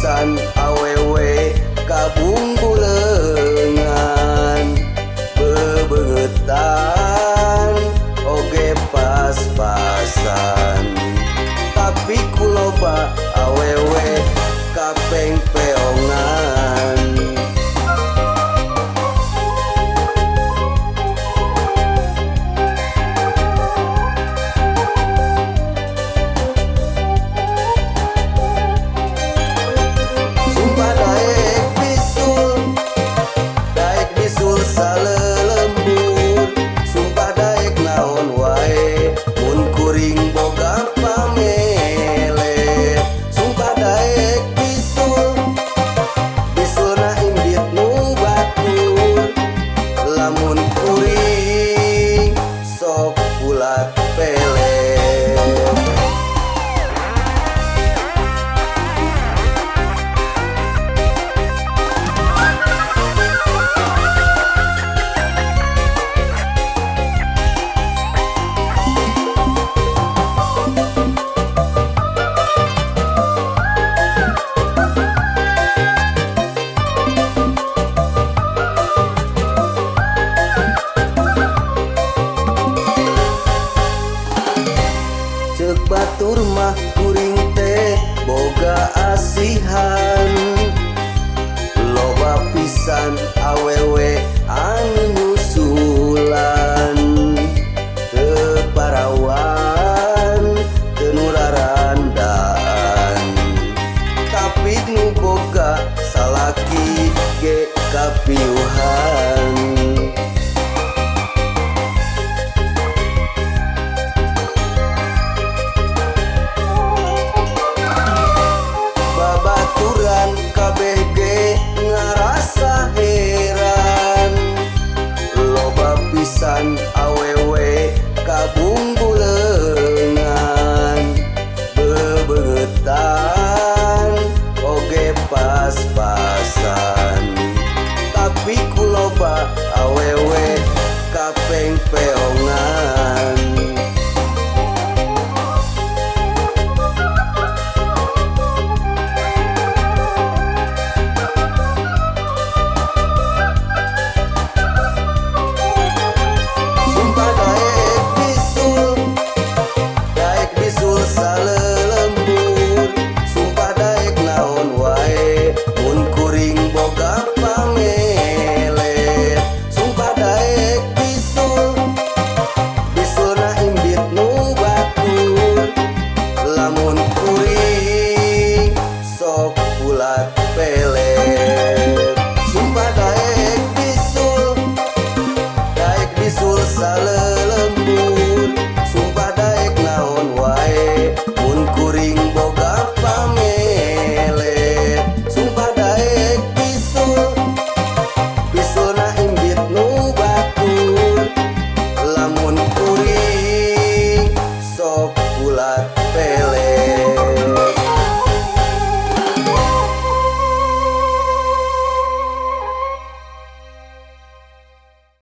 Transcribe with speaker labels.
Speaker 1: Pisan awewe kabungbulengan bebeungetan oge pas-pasan, tapi ku loba awewe kapengpeongan. Sumpah daek bisul salelembur, sumpah daek naon wae mun kuring boga pamele. Sumpah daek bisul, bisulna indit nu batur, lamun kuring sok ulat pelet. Ceuk batur mah kuring teh boga asihan, loba pisan awewe anu nyusulan, teu parawan teu nu rarandaan, tapi nu boga salaki ge kapiuhan. Babaturan KBG ngarasa heran, loba pisan awewe kabungbulengan bebeungetan oge pas-pasan, tapi ku loba awewe kapengpeongan. Sumpah daek bisul salelembur, sumpah daek naon wae mun kuring boga pamele. Sumpah daek bisul, bisulna indit nu batur, lamun kuring sok ulat pelet.